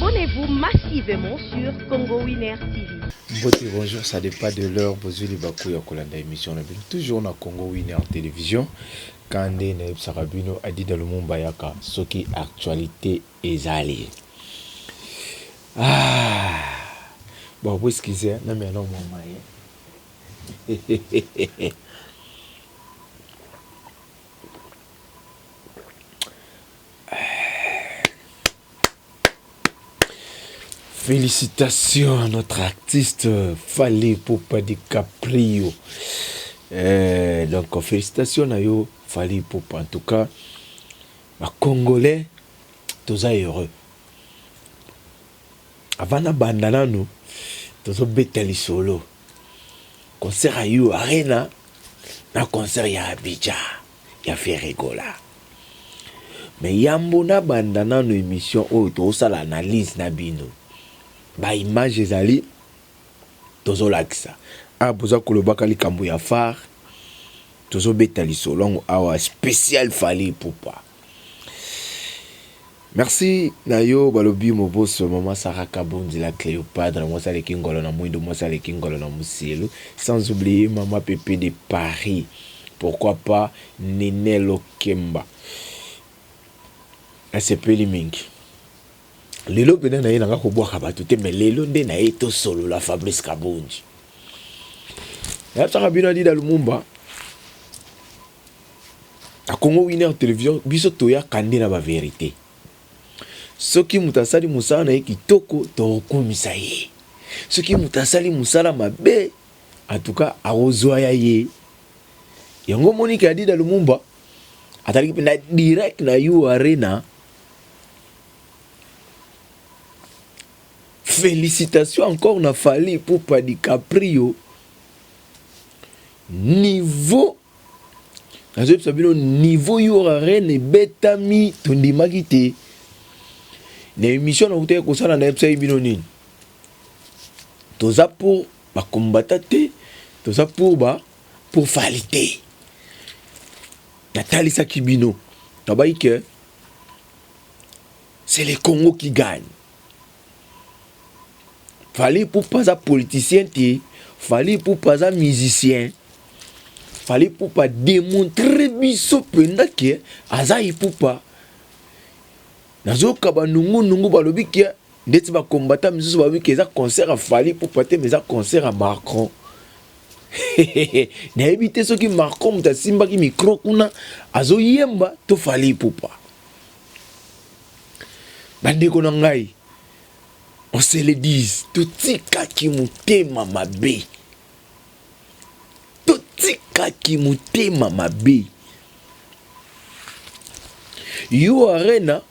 Abonnez-vous massivement sur Congo Winner TV. Mbote, bonjour, ça dépend de l'heure, bozwi libaku ya kolanda émission na bino toujours na Congo Winner Télévision. Kande nayebisaka bino Adida Lumumba yaka soki actualité ezali. Ah! Bon, vous excusez, na mela mwa maye. Félicitations à notre artiste Fally Ipupa DiCaprio. Donc félicitations na yo Fally Ipupa. En tout cas, ba Congolais toza heureux. Avant na banda nanu tozobeta lisolo concert ya U Arena na concert ya Abidjan ya Ferre Gola. Mais yambo na banda nanu emission oyo tozosala analyse na bino. Ba image ezali tozolakisa. Ah boza kolobaka likambo ya phare tozobeta lisolo yango awa spécial Fally Ipupa. Merci na yo balobi moboso maman Sarah Kabunzi la Cléopâtre mwasi aleki ngolo na mwindo mwasi aleki ngolo na musielu sans oublier maman Pepe de Paris pourquoi pas Nene Lokemba nasepeli mingi lelo pena naye nanga kobwaka bato te mais lelo nde naye tosolola Fabrice Kabunji nayebisaka bino Adida Lumumba Na Congo Winner Television biso toyaka nde na ba verite. Soki moto asali mosala na ye kitoko tokokumisa ye. Soki moto asali mosala mabe en tout cas akozwa ya ye. Yango omoni ke Adida Lumumba azalaki mpenza direct na U Arena. Félicitations encore na Fally Ipupa DiCaprio. Niveau Nazoyebisa bino niveau yo arena ebetami tondimaki te na emission nakutaki kosala nayebisaki bino nini toza pour ba combattant te toza pour ba pour Fally te natalisaki bino nabaki ke c'est le Congo qui gagne Fally Ipupa aza politicien te, Fally Ipupa aza musicien. Fally Ipupa demontre biso mpenza ke aza Ipupa. Nazoyoka banungunungu balobi ke ndeti ba combattant misusu balobi ke eza concert ya Fally Ipupa te mais eza concert ya Macron. Nayebi te soki Macron moto asimbaki micro kuna azoyemba to Fally Ipupa. Bandeko na ngai, on se le dise, totikaki motema mabe, totikaki motema mabe. U Arena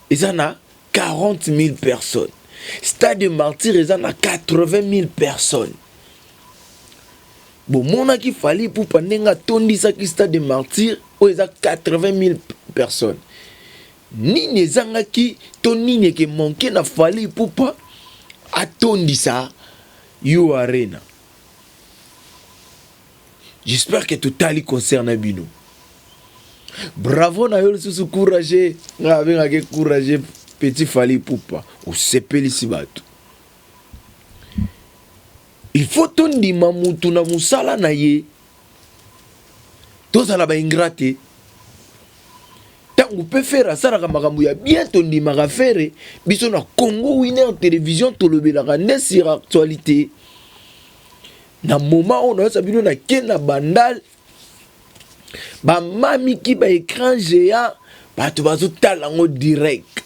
eza na 40 000 personnes, Stade de Martyrs eza na 80 000 personnes. Bomonaki Fally Ipupa ndenge atondisaki Stade de Martyrs oyo eza 80 000 personnes. Nini ezangaki to nini eke manque na Fally Ipupa atondisa U Arena? J'espère que totali concert na bino. Bravo na yo lisusu courage, nga abengaki courage petit Fally Ipupa, osepelisi bato. Il faut tondima mutu na musala na ye. Tozala ba ingrat te. Tango pe Ferre asalaka makambo ya bien tondimaka Ferre, biso na Congo Winner Television tolobelaka nde sur actualité. Na moment oyo nayosa bino na ke na Bandal bamamiki ba écran géant bato bazotala yango direct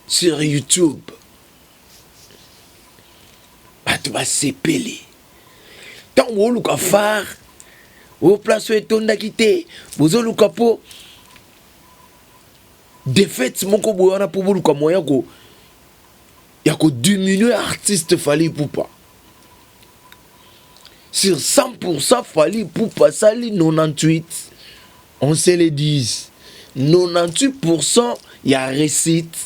sur YouTube. Bato basepeli ntango boluka phare oyo place oyo etondaki te bozoluka mpo defaite moko boye wana mpo boluka moyen ko ya kodiminue artiste Fally Ipupa sur 100% Fally Ipupa asali 98 on se le dise 98% ya réussite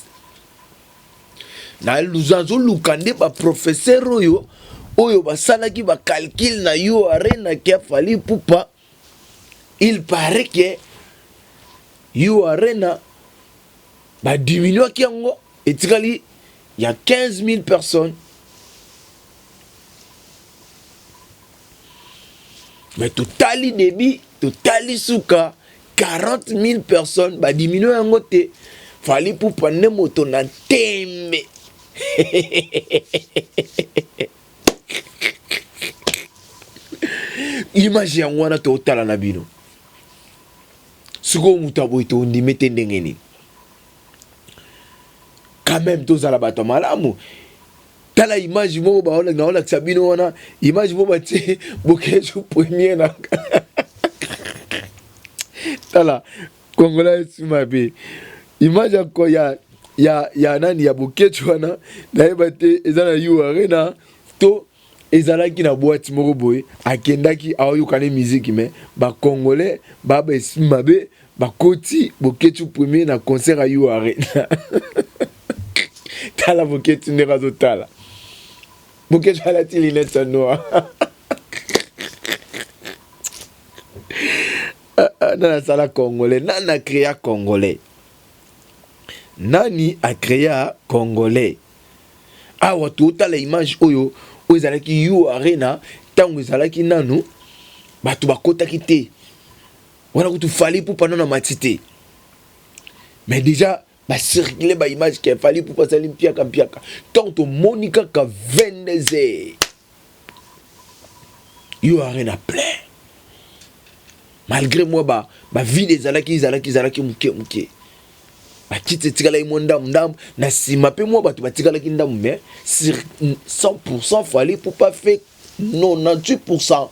Nazoluka nde ba professeur oyo oyo basalaki ba calcul na yo arena ke Fally Ipupa il paraît que yo arena ba diminuaki yango etikali. ya 15 000 personnes. Mais totali début, totali suka, 40 000 personnes badiminue yango te. Fally Ipupa nde moto na tembe. Image yango wana totala na bino. Sikoyo moto aboyi tondime te ndenge nini? Quand même tozala bato ya malamu. Tala image moko naolakisa bino wana, image moko batie Boketshu premier na tala Congolais esi mabe. Image ya nani ya Boketshu wana nayeba te eza na U Arena to ezalaki na boîte moko boye, akendaki aoyoka ne musique, mais ba Congolais ba ba esi mabe bakoti Boketshu premier na concert ya U Arena. Tala Boketshu ndenge azotala. Boketshu alati lunette ya noir. Nani asala Congolais? Nani a créa Congolais? Nani a créa Congolais? Awa totala image oyo, oyo ezalaki U Arena ntango ezalaki nanu bato bakotaki te. Wana kutu Fally Ipupa nanu amati te. Mais déjà ba circuler ba image ke Fally Ipupa asali mpiaka mpiaka. Tant tomoni kaka 22 heures U Arena plein. Malgré moi ba vide ezalaki ezalaki ezalaki moke moke. Bakiti etikalaki mwa ndambu ndambu na nsima mpe mwa bato batikalaki ndambu, mais sur 100% Fally Ipupa fait 98%.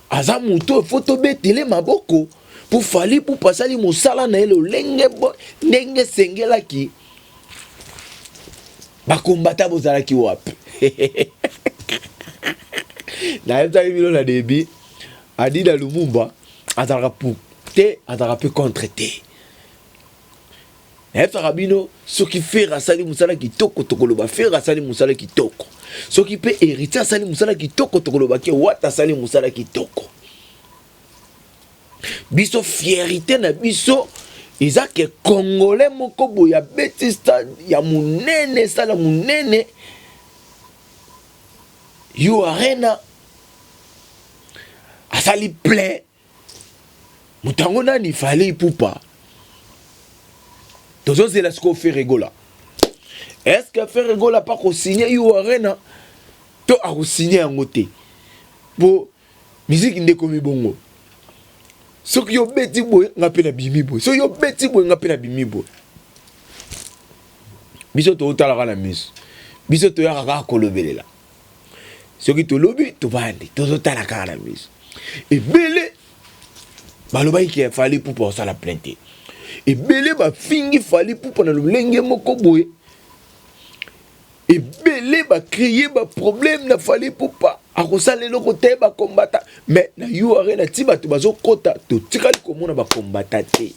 Aza moto faut tobetele maboko po Fally Ipupa asali mosala na ye lolenge ndenge esengelaki. Bakombata bozalaki wapi? Nayebisaki bino na début, Adida Lumumba azalaka pour te, azalaka mpe contre te. Nayebisaka bino soki Ferre asali mosala kitoko tokoloba Ferre asali mosala kitoko, soki mpe Héritier asali mosala kitoko tokoloba ke Wata asali mosala kitoko. Biso fierté na biso eza ke Congolais moko boye abeti stade ya monene, stade ya monene U Arena, asali plein. Moto yango nani? Fally Ipupa. Tozozela sikoyo Ferre Gola. Est-ce que Ferre Gola pa kosigner U Arena to akosigner yango te? Po musique nde ekomi bongo. Soki yo beti boye nga mpe nabimi boye, soki yo beti boye nga mpe nabimi boye. Biso totalaka na miso, biso toyaka kaka kolobelela. Soki tolobi tobandi tozotala kaka na miso. Ebele balobaki ke Fally Ipupa osala plein te, ebele bafingi Fally Ipupa na lolenge moko boye, ebele ba créer ba problème na Fally Ipupa akosala eloko te, bakombata. Mais na U Arena ti bato bazokota totikali komona bakombata te.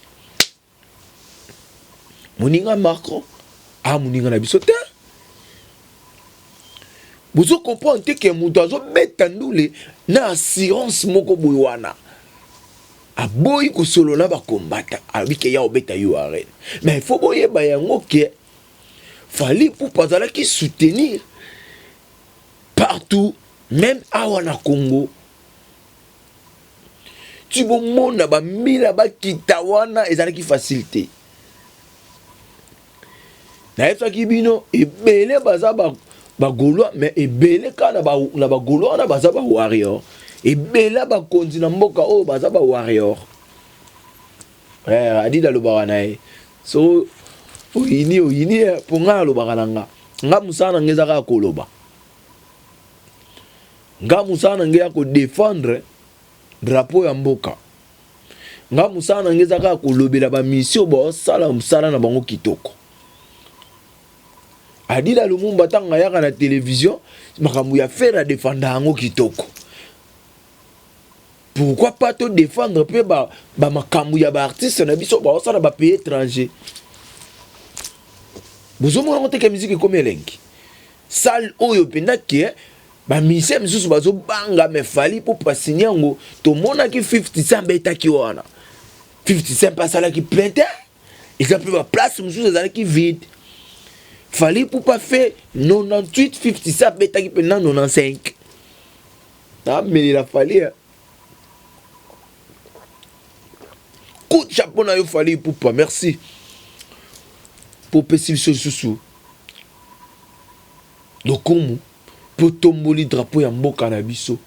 Moninga Macron a moninga na biso te. Bozo comprendre te ke moto azobeta ndule na assurance moko boye wana aboyi kosolola bakombata, alobi ke ya obeta U Arena. Mais il faut boyeba yango ke Fally Ipupa azalaki soutenir partout, même awa na Congo. Ti bomona bambila bakita wana ezalaki facile te. Nayebisaki bino ebele baza bagaulois, mais ebele kaka na bagaulois wana baza ba warrior. Ebele bakonzi na mboka oyo baza ba warrior. Adida alobaka na ye so oyini oyini, mpo ngai alobaka na nga, nga mosala na ngai eza kaka koloba. Nga mosala na ngai ya kodéfendre drapeau ya mboka. Nga mosala na ngai eza kaka kolobela bamission baosala mosala na bango kitoko. Adida Lumumba ntango ayaka na télévision makambo ya Ferre adefanda yango kitoko. Pourquoi pas to défendre mpe bamakambo ya baartiste na biso baosala bapays étranger? Bozomona yango teke musique ekomi elengi. Salle oyo mpenza ke bamusicien misusu bazobanga, mais Fally Ipupa asigne yango. Tomonaki 50 Cent abetaki wana, 50 Cent mpe asalaki plein te, eza mpe baplace mosusu ezalaki vide. Fally Ipupa fait 98 57, abetaki mpe na 95. Namelela Fally. Coup de chapeau na yo Fally Ipupa, merci mpo opesi biso lisusu lokumu mpo tomboli drapeau ya mboka na biso.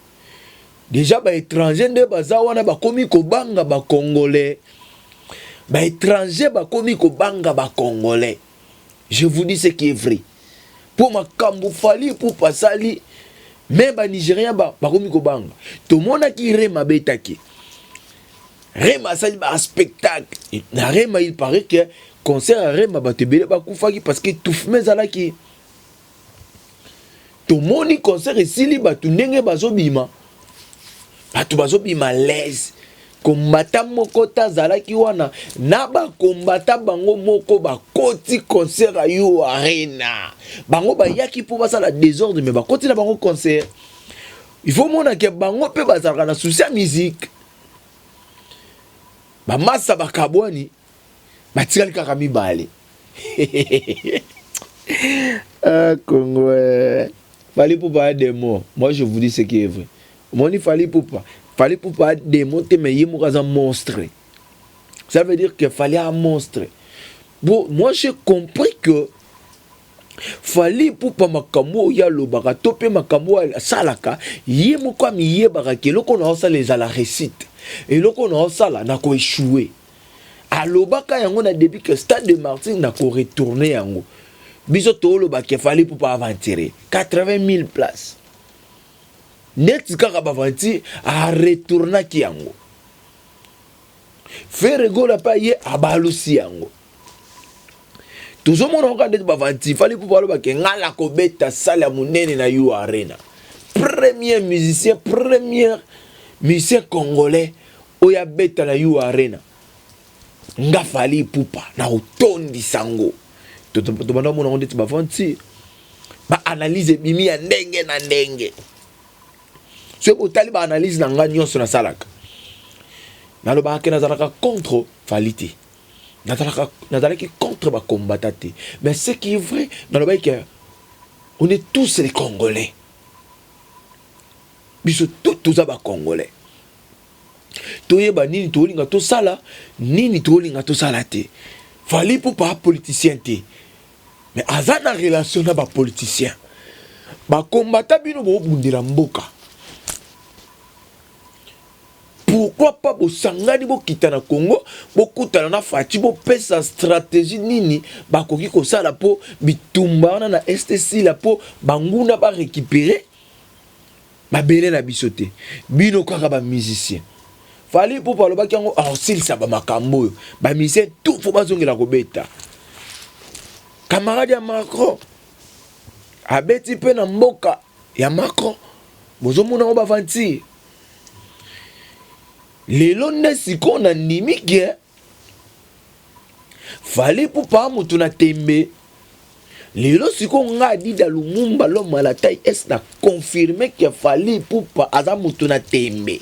Deja ba étranger nde baza wana, bakomi kobanga ba Congolais. Ba étranger bakomi kobanga ba Congolais. Je vous dis ce qui est vrai. Mpo makambo Fally Ipupa asali, me ba Nigérien bakomi kobanga. Tomonaki Rema abetaki. Rema asali ba spectacle. Na Rema, il paraît que concert ya Rema, bato ebele bakufaki parce que étouffement ezalaki. Tomoni concert esili, bato ndenge bazobima, bato bazobima l'aise. Kombata moko te azalaki wana na bakombata. Bango moko bakoti concert ya U Arena. Bango bayaki mpo basala désordre, mais bakoti na bango concert. Il faut mona ke bango mpe bazalaka na souci ya musique. Bamasa bakabwani, batikali kaka mibale. Ah, Congo, eh. Fally Ipupa a démon. Moi, je vous dis ce qui est vrai. Omoni Fally Ipupa, Fally Ipupa a démon te, mais ye moko aza monstre. Ça veut dire que Fally un monstre. Bon, moi j'ai compris que Fally Ipupa, makambo oyo alobaka to mpe makambo oyo asalaka, ye moko amiyebaka ke eloko na osala ezala réussite, eloko na osala na koéchouer. Alobaka yango na début que Stade de Martyr na koretourner yango. Biso tolobaka Fally Ipupa aventure 80 000 places, neti kaka baventure, aretournaki yango. Ferre Gola mpe ye abalusi yango. Tozomona kaka ndeti baventure. Fally Ipupa alobake ngai na kobeta salle ya monene na U Arena, premier musicien, premier musicien congolais oyo abeta na U Arena, nga Fally Ipupa na kotondisa yango. Tobanda omona yango ndeti baventure. Baanalyse ebimi ya ndenge na ndenge. Soki botali baanalyse na ngai nyonso nasalaka, nalobaka ke nazalaka contre Fally te, nazalaki contre bakombata te, mais ce qui est vrai, nalobaki ke on est tous les Congolais. Biso tout toza Bacongolais. Toyeba nini tolinga tosala, nini tolinga tosala te. Fally Ipupa politicien te, mais aza na relation na bapoliticien. Bakombata, bino bobundela mboka, pourquoi pas bosangani, bokita na Congo, bokutana na Fatshi, bopesa stratégie nini bakoki kosala mpo bitumba wana na Est esila, mpo banguna barécupérer mabele na biso te? Bino kaka bamusicien. Fally Ipupa alobaki yango, akosilisa bamakambo oyo. Bamusicien tout faut bazongela kobeta. Camarade ya Macron abeti mpe na mboka ya Macron. Bozomona yango baventure. Lelo nde sikoyo na ndimi ke Fally Ipupa motu na tembe. Lelo sikoyo nga Adida Lumumba, l'homme à la taille S, na confirme ke Fally Ipupa aza motu na tembe.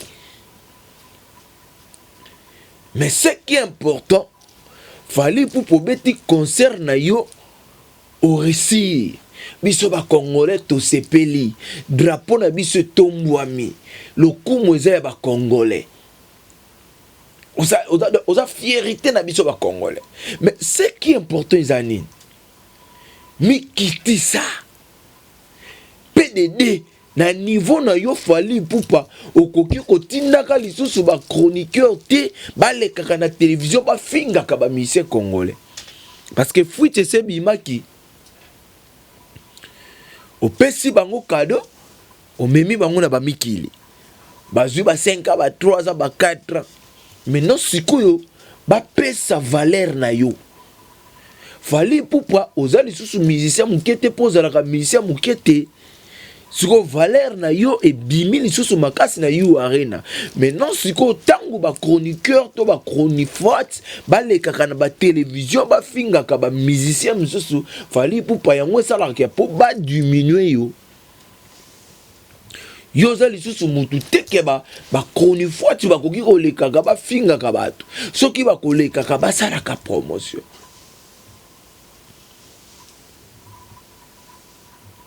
Mais ce qui est important, Fally Ipupa obeti concert na yo, oréussir. Biso Bacongolais tosepeli, drapeau na biso etombwami, lokumu eza ya Bacongolais. Oza, oza, oza fierté na biso Bacongolais. Mais ce qui est important eza nini? Mikitisa pdd na niveau na yo. Fally Ipupa, okoki kotindaka lisusu bachroniqueur te balekaka na télévision, bafingaka bamusicien congolais, parce que fuite ese ebimaki. Opesi bango cadeau, omemi bango na bamikili, bazwi ba 5 ans, ba 3 ans, ba 4 ans. Maintenant sikoyo bapesa valeur na yo. Fally Ipupa, oza lisusu musicien moke te, mpo ozalaka musicien moke te. Sikoyo valeur na yo ebimi lisusu makasi na U Arena. Maintenant sikoyo, ntango bachroniqueur to bachronifoite balekaka na batélévision, bafingaka bamusicien mosusu, Fally Ipupa, yango esalaka mpo badiminuer yo. Yo oza lisusu mutu teke bachronifoite bakoki kolekaka, bafingaka bato. Soki bakolekaka, basalaka promotion.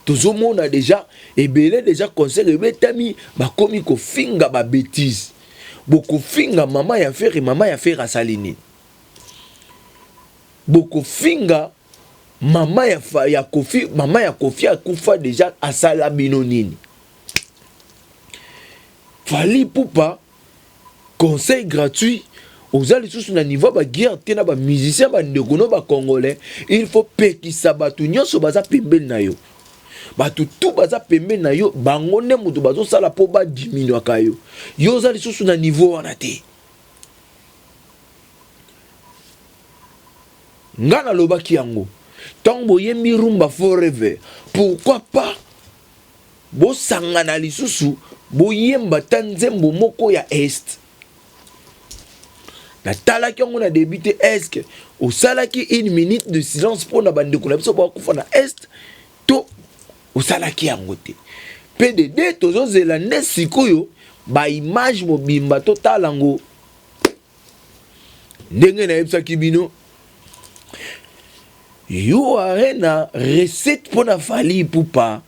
Tozomona deja ebele deja concert ebetami, bakomi kofinga ba bêtises. Bokofinga mama ya Ferre, mama ya Ferre asali nini? Bokofinga mama ya, ya Kofi, mama ya Kofi akufa deja asala bino nini? Fally Ipupa conseil gratuit oza lisusu na niveau ba guerre te na ba musicien ba ndeko no ba congolais il faut pekisa bato nyonso baza pembeni na yo bato tu baza pembeni na yo bango nde moto bazosala mpo badiminuaka yo yo oza lisusu na niveau wana te nga nalobaki yango ntango boyembi rumba forever pourquoi pas Bosangana lisusu boyemba ata nzembo moko ya est. Natalaki yango na début te est-ce que osalaki une minute de silence mpo na bandeko na biso bakufa na est to osalaki yango te. PDD tozozela nde sikoyo ba image mobimba totala yango ndenge nayebisaki bino U Arena recette mpo na Fally Ipupa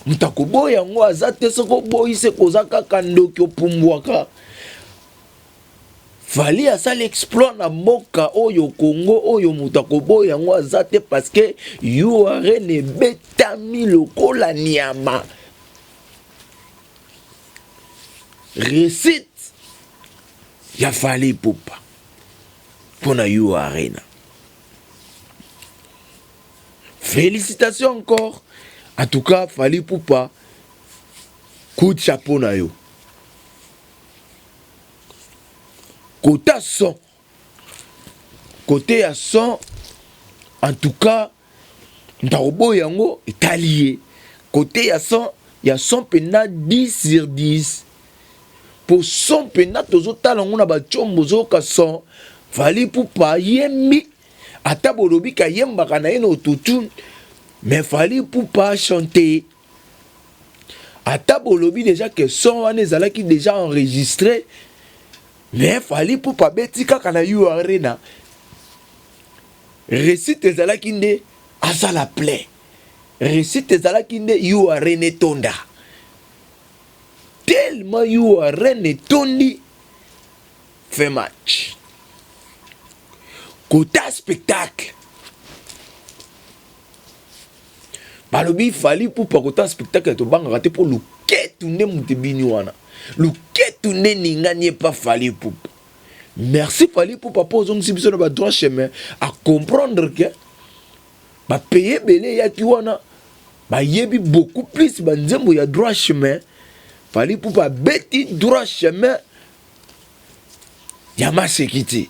moto akoboya yango aza te soki oboyi se koza kaka ndoki opumbwaka Fally asali exploit na mboka oyo Congo oyo moto akoboya yango aza te parce que U Arena ebetami lokola nyama recette ya Fally Ipupa mpo na U Arena. Félicitations encore. En tout cas, Fally Ipupa, coup de chapeau na yo. Kota son. Côté ya son, en tout cas, ntakoboya yango etali ye. Côté ya son, ya son mpenza 10 sur 10. Po son mpenza tozotala yango na bacombo ozoyoka son. Fally Ipupa ayembi ata bolobi kayembaka na ye na autotune mais Fally Ipupa chante ata bolobi déjà que son wana ezalaki déjà enregistré mais Fally Ipupa abeti kaka na U Arena réussite ezalaki nde asala plein réussite ezalaki nde U Arena etonda tellement U Arena etondi fin match kota spectacle balobi Fally Ipupa kota spectacle tobangaka te mpo luketu nde moto ebini wana luketu nde ningani epa Fally Ipupa merci Fally Ipupa mpo ozongisi biso na badroit chemin à comprendre que bapaye ebele eyaki wana bayebi beaucoup plus banzembo ya droit chemin Fally Ipupa abeti droit chemin ya maseki te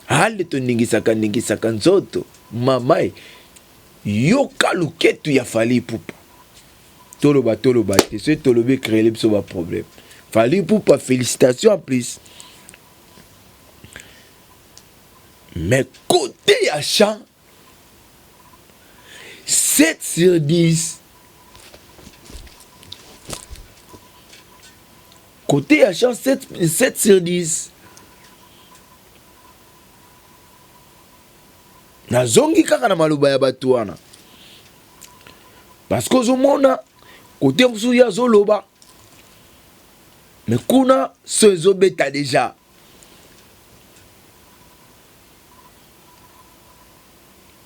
ale toningisaka ningisaka nzoto mama yoka luketu ya Fally Ipupa toloba toloba te soki tolobi ecréele biso baproblème Fally Ipupa félicitation en plus mais côté ya chant 7 sur 10 côté ya chant 7, 7 sur 10 nazongi kaka na maloba ya bato wana parce que ozomona côté mosusu ye azoloba mais kuna so ezobeta déjà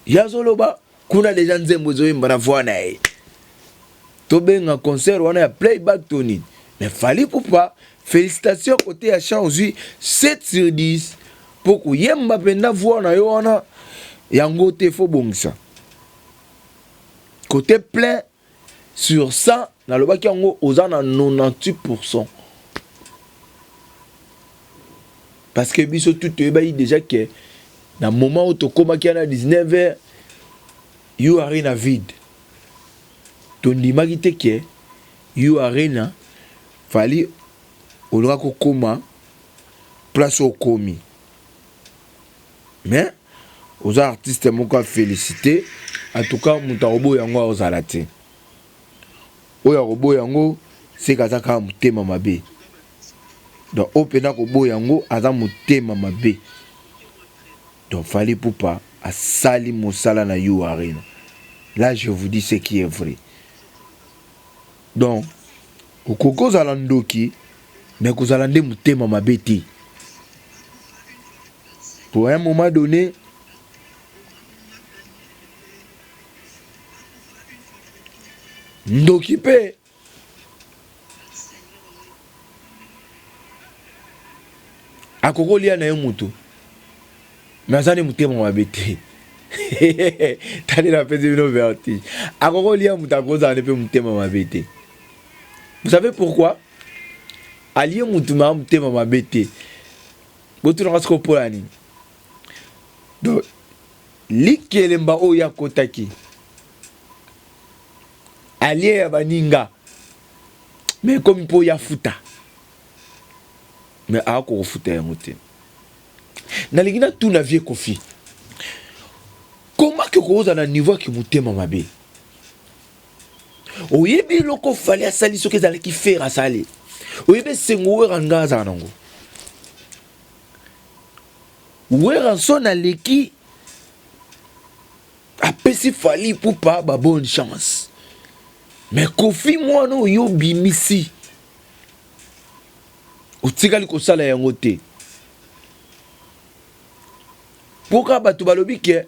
ye azoloba kuna déjà nzembo ezoyemba na voix na ye tobenga concert wana ya playback to nini mais Fally Ipupa félicitation côté ya chant ozwi 7 sur 10 mpo koyemba mpenza voix na yo wana yango te fo bongisa côté plein sur 100 nalobaki yango oza na 98 parce que biso tu toyebaki déjà que na moment oyo tokomaki wana 19 heures U Arena vide tondimaki te que U Arena Fally olingaki kokóma place okomi mais oza artiste moko afélicité en tout cas moto akoboya yango akozala te oyo akoboya yango seka aza kaka motema mabe donc oyo mpena koboya yango aza motema mabe donc Fally Ipupa asali mosala na U Arena. Là je vous dis ce qui est vrai. Donc okoki kozala ndoki mais kozala nde motema mabe te. Pour un moment donné ndoki mpe akoki kolia na ye moto me aza nde motema mabe te. Tali napesi bino vertige. Akoki kolia moto, akozala nde mpe motema mabe te. Vous savez pourquoi alie motu maa motema mabe te? Botunaka sikoyo mpo ya nini. Donc likelemba oyo akotaki alie ya baninga me ekomi mpo ya futa, me akokofuta yango te. Nalingi natuna vie Koffi, koma ke kozala na niveau ya motema mabe? Oyebi eloko Fally asali, soki ezalaki Ferre asali, oyebi esengo Wera nga azala nango? Werrason aleki, apesi Fally Ipupa ba bonne chance, mais Koffi mwana oyo obimisi, otikali kosala yango te. Mpo kaka bato balobi ke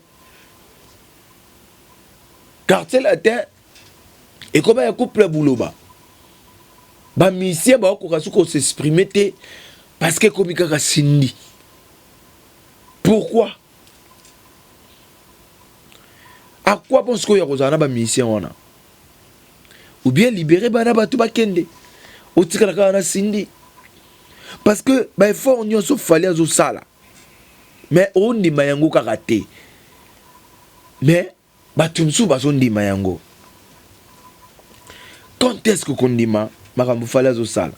Quartier Latin ekoma ya couple buloba, bamusicien baokoka soki kosexprime te parce que ekomi kaka Cindy. Pourquoi? À quoi bon sikoyo ya kozala na bamusicien wana? Ou bien libérer bana bato bakende, otikala kaka na Cindy, parce que baeffort nyonso Fally azosala, mais ondima yango kaka te, mais bato mosusu bazondima yango. Quand est-ce que kondima makambo Fally azosala?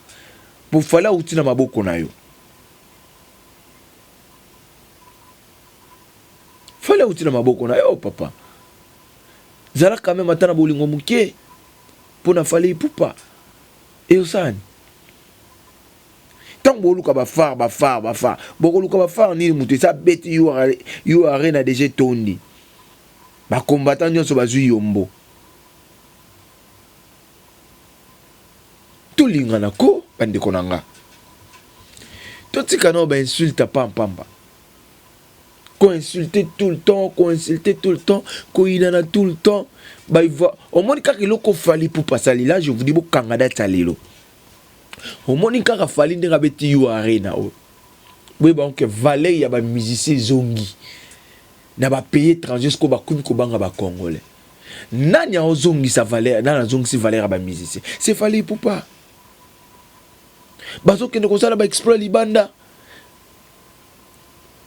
Po Fally awuti na maboko na yo. Fally awuti na maboko na yo, papa. Zala quand même ata na bolingo moke mpo na Fally Ipupa. Eyosani ntango boluka bafar bafar bafar, bokoluka bafar nini? Moto eza beti yo Arena deja etondi, bacombattant nyonso bazwi yombo. Tolingana ko, bandeko na nga, totika nao bainsulte pampamba, koinsulte tout le temps, koinsulte tout le temps, koyinana tout le temps. Baiva omoni kaka eloko Fally Ipupa asali. Là je vous dis, bokanga date ya lelo. Omoni kaka Fally ndenge abeti U Arena oyo, boyeba ke valeur ya bamusicien ezongi na bapays étranger. Sikoyo bakomi kobanga bacongolais. Nani aozongisa valeur? Nani azongisi valeur ya bamusicien? C'est Fally Ipupa. Bazokende kosala baexploit libanda.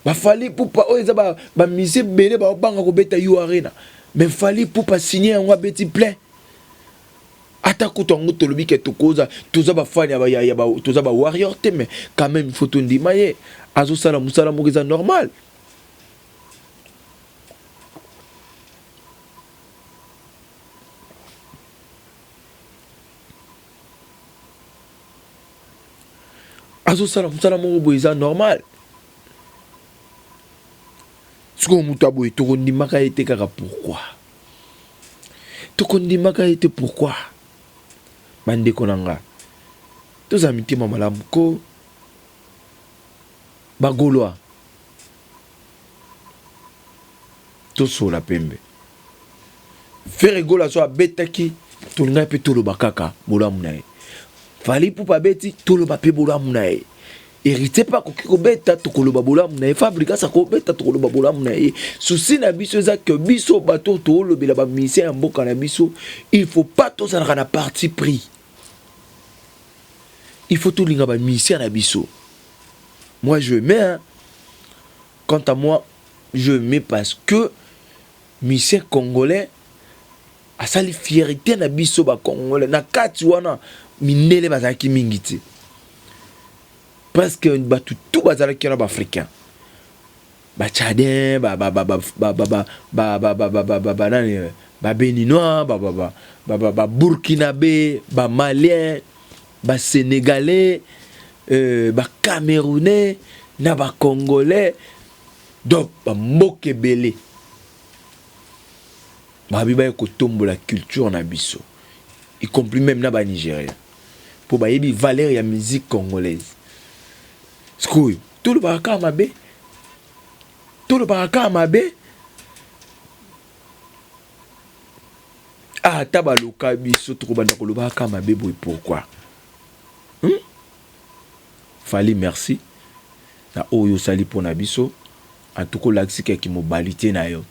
BaFally Ipupa oyo eza bamusicien ebele baobanga kobeta U Arena, mais Fally Ipupa signe yango, abeti plein. Ata kutu yango tolobi ke tokoza, toza bafani ya, toza bawarrior te, mais quand même il faut tondima ye azosala mosala moko eza normal. Azosala mosala moko boye eza normal. Sikoyo moto ya boye tokondimaka ye te kaka? Pourquoi tokondimaka ye te? Pourquoi? Bandeko na nga, tozala mitema malamu ko. Bagaulois, tosola pembe. Ferre Gola so abetaki, tolingai mpe toloba kaka bolamu na ye. Fally Ipupa abeti, toloba mpe bolamu na ye. Héritier mpe akoki kobeta, tokoloba bolamu na ye. Fabregas akobeta, tokoloba bolamu na ye. Souci na biso eza ke biso bato toolobela bamusicien ya mboka na biso, il faut pas tozalaka na parti pris. Il faut tolinga bamusicien na biso. Moi je mets, hein. Quant à moi, je mets parce que musicien congolais asali fierté na biso bacongolais. Na kati wana mindele bazalaki mingi te, presque bato tout bazalaki wana, baafricain, batchadien, banani, babéninois, baburkinabé, bamalien, basénégalais, bacamerounais na bacongolais. Donc bamboka ebele. Babi baye kotombola culture na biso, y compris même na ba Nigérien, mpo bayebi valeur ya musique congolaise. Sikoyo tolobaka kaka mabe, tolobaka kaka mabe. Ah, ata baloka biso, tokobanda kolobaka kaka mabe boye, pourquoi? Fally, merci na oyo osali mpo na biso. En tout cas, olakisi kaki mobali te na yo.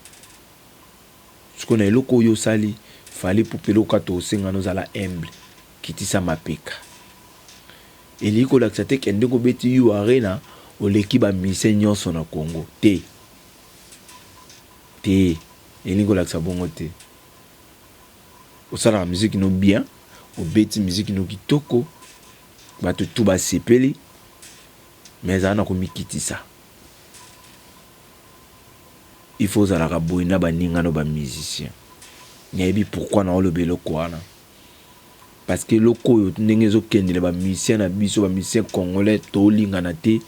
Sikoyo na eloko oyo osali, Fally Ipupa, eloko kaka tokosenga, ozala humble, kitisa mapeka. Elingi kolakisa te ke ndenge obeti U Arena, oleki bamusiciens nyonso na Congo te. Te, elingi kolakisa bongo te. Osalaka musique no bien, obeti musique no kitoko, bato tu basepeli, mais ezala na komikitisa. Il faut ozalaka boye na baninga no bamusicien. Nayebi pourquoi naoloba eloko wana, parce que eloko oyo, ndenge ezokendele bamusicien na biso, bamusicien congolais, tolingana te.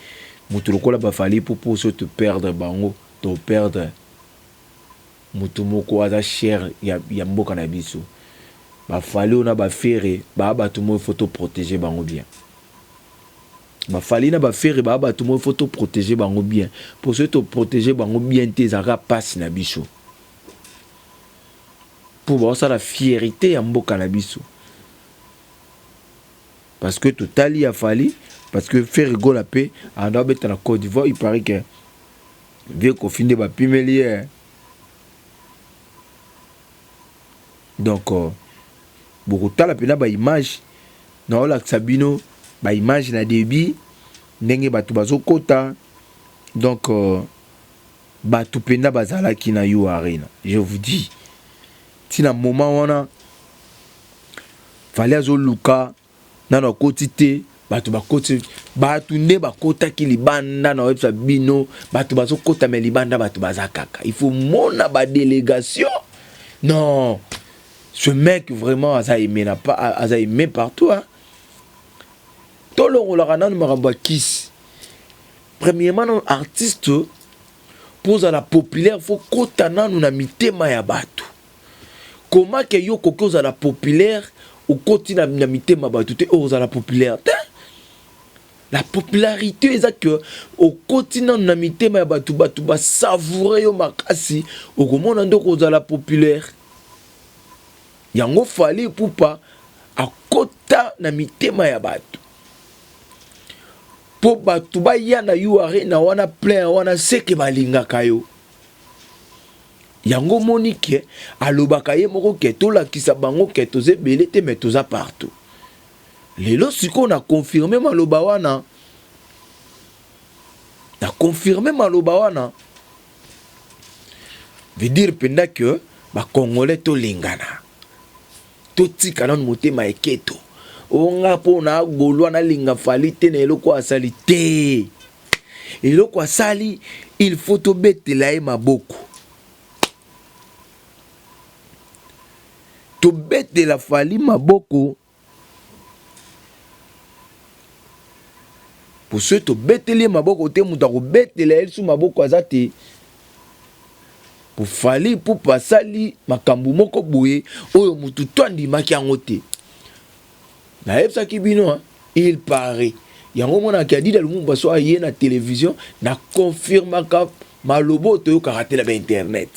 Moto lokola baFally Ipupa, so toperdre bango, toperdre moto moko aza cher ya mboka na biso. BaFally oyo na baFerre baa bato moko, il faut toprotéger bango bien. BaFally na baFerre baa bato moko, il faut toprotéger bango bien, mpo soki toprotéger bango bien te, ezalaka mpasi na biso, mpo baosala fierté ya mboka na biso. Parce que totali ya Fally, parce que Ferre Gola mpe anda abeta na Côte d'Ivoire, il paraît que vieux Koffi nde bapimeli ye. Donc bokotala mpena baimage, naolakisa bino baimage na début, ndenge bato bazokota. Donc bato mpenza bazalaki na U Arena, je vous dis, ntina moment wana Fally azoluka nano akoti te, bato bakoti, bato nde bakotaki libanda. Na oyebisa bino, bato bazokota, me libanda bato baza kaka. Il faut mona badélégation. Non, ce mec vraiment aza aimé, na aza aimé partout, hein. Tolongolaka nanu makambo ya kisi. Premièrement nanu, artiste, mpo ozala populaire, faut kota nanu na mitema ya bato. Koma ke yo okoki ozala populaire, okoti na mitema bato te, oyo ozala populaire te. La popularité eza ke okoti nanu na mitema ya bato, bato basavoure yo makasi, okomona nde okozala populaire. Yango Fally Ipupa akota na mitema ya bato mpo bato baya na U Arena wana plein wana, seke balingaka yo. Yango omoni ke alobaka ye moko ke tolakisa bango ke toza ebele te, me toza partout. Lelo sikoyo na confirme maloba wana, na confirme maloba wana, veut dire mpenza ke bacongolais tolingana, totika nanu motema eketo. Onga mpo na golwa, nalinga Fally te na eloko asali te. Eloko asali, il faut tobetela ye maboko, tobetela Fally maboko, po soki tobeteli ye maboko te, moto akobetela ye lisu maboko aza te. Po Fally Ipupa asali makambo moko boye oyo motu to andimaki yango te. Nayebisaki bino, il paraît, yango omonaka Adida Lumumba so aye na télévision, na confirmaka maloba oyo toyokaka te na bainternet.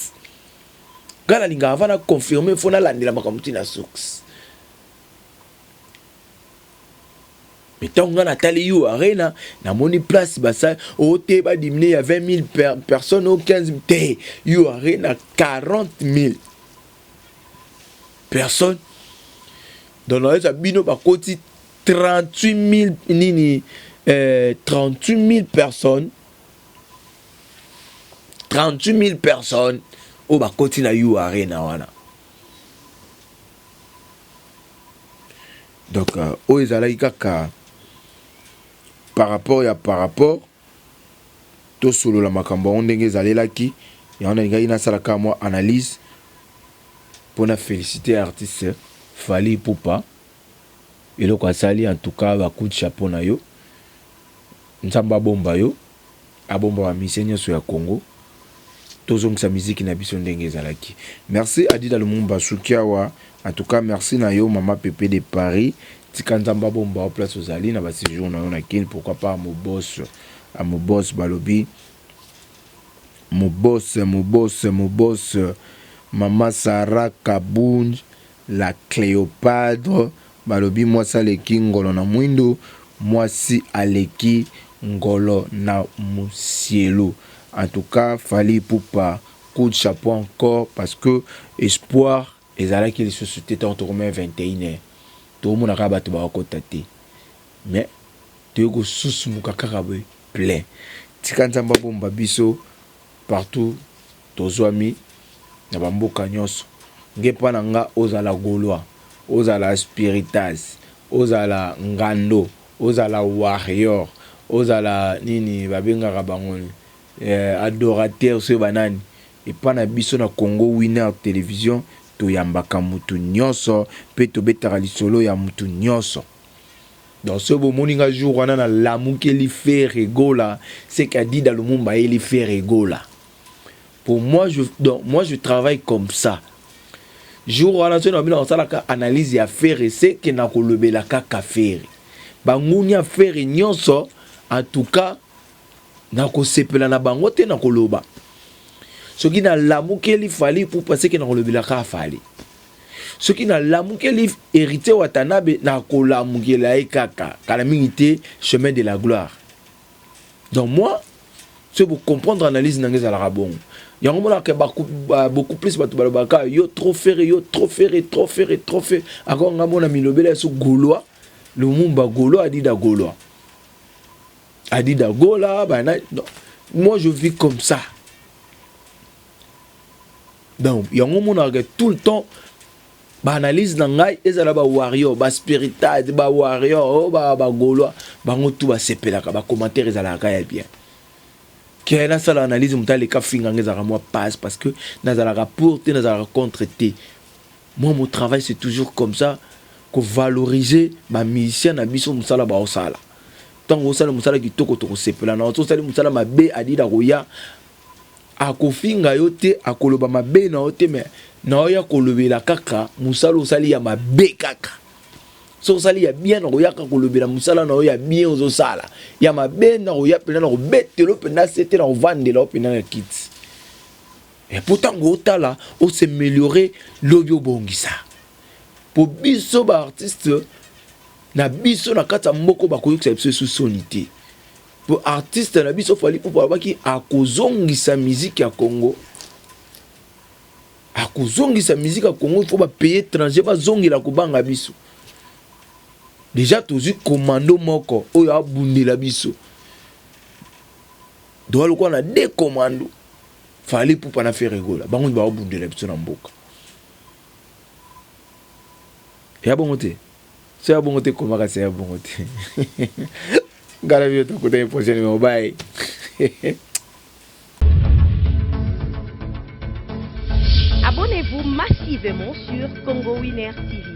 Ngai nalingaka va na confirme, faut nalandela makambo ntina source. Mais ntango ngai natali U Arena, namoni place basali oyo te, badiminuer ya 20 000 personnes o 15 te. U Arena, 40 000 personnes. Donc nayebisa bino, bakoti 38 000 nini, 38 000 personnes, 38 000 personnes oyo bakoti na U Arena wana. Donc oyo ezalaki kaka par rapport tosolola makambo yango ndenge ezalelaki. Yango nalingaki nasala kaka mwa analyse mpona féliciter artiste Fally Ipupa. Eloko asali, en tout cas bacoup de chapeau na yo. Nzambe abomba yo, abomba bamusiciens nyonso ya Congo. Tozongisa miziki na biso ndenge ezalaki. Merci Adida Lumumba Sukiawa. En tout cas merci na yo mama Pepe de Paris. Tika Nzambe abomba yo place ozali na ba séjour na yo na Kin. Pourquoi pas mon boss, à mon boss balobi. Mon boss, mon boss, mon boss. Mama Sarah Kabunj, la Cléopadre, balobi mwasi aleki ngolo na mwindu, mwasi aleki ngolo na musielu. En tout cas, Fally Ipupa, coup de chapeau encore parce que espoir ezalaki lisusu te tango tokomi 21 heures. Tokomona kaka bato bakokota te. Mais toyei kosusumuka kaka boye plein. Tika Nzambe abomba biso partout tozwami na ba mboka nyonso. Nge pa na nga ozala gaulois, ozala spiritas, ozala ngando, ozala warrior, ozala nini babengaka bango eh, adorateur soki banani epa na biso na Congo Winner Television toyambaka mutu nyonso mpe tobetaka lisolo ya mutu nyonso. Donc soki bomoni nga jour wana na lamukeli Ferre Gola, c'est qu'Adida Lumumba ayeli Ferre Gola. Pour moi je donc moi je travaille comme ça. Jour wana soki na bino nasalaka analyse ya Ferre, c'est que nakolobela kaka Ferre. Bangunia Ferre nyonso en tout cas nakosepela na bango te nakoloba. Soki nalamukeli Fally Ipupa c'est que nakolobela kaka Fally. Soki nalamukeli Héritier Watanabe nakolamukela ye kaka kala mingi te chemin de la gloire. Donc moi soki bocomprendre analyse na ngai ezalaka bongo. Yango monaka beaucoup plus bato balobaka yo trop Ferre, yo trop Ferre, trop Ferre, trop Ferre. Encore nga mona milobela so Gaulois, Lumumba Gaulois, Adida Gaulois. Adida Gola, bana, non. Moi je vis comme ça. Donc yango monaka tout le temps ba analyse na ngai ezala ba warrior, ba spiritade, ba warrior, oh, ba ba Gaulois, bango tout basepelaka, ba commentaire ezalaka ya bien. Ke nasala analyse moto aleka finga nga ezalaka mwa passe parce que nazalaka pour te, nazalaka contre te. Moi mon travail c'est toujours comme ça, ko valoriser ba musicien na biso mosala baosala. Ntango osala mosala kitoko tokosepela na osali mosala mabe Adida koya akofinga yo te, akoloba mabe na yo te, mais na oya kolobela kaka mosala osali ya mabe kaka. So osali ya bien na koyaka kolobela mosala na yo ya bien ozosala. Ya mabe na koya mpenza na kobetela mpenza se te na kovandela yo mpenza na kiti. Et pourtant otala osemeliore lobi obongisa. Po biso ba artiste na biso na kati ya mboka bakoyokisa biso esu soni te. Po artiste na biso Fally Ipupa alobaki akozongisa musique ya Congo. Akozongisa musique ya Congo, il faut ba pays étranger bazongela kobanga biso. Déjà tozwi commando moko oyo abundela biso. Doa lokola na deux commando. Fally Ipupa na Ferre Gola, bango nde babundela biso na mboka. Ya bongo te. So ya bongo te komaka se ya bongo te. Ngala bino tokutani prochaine numéro. Bye. Abonnez-vous massivement sur Congo Winner TV.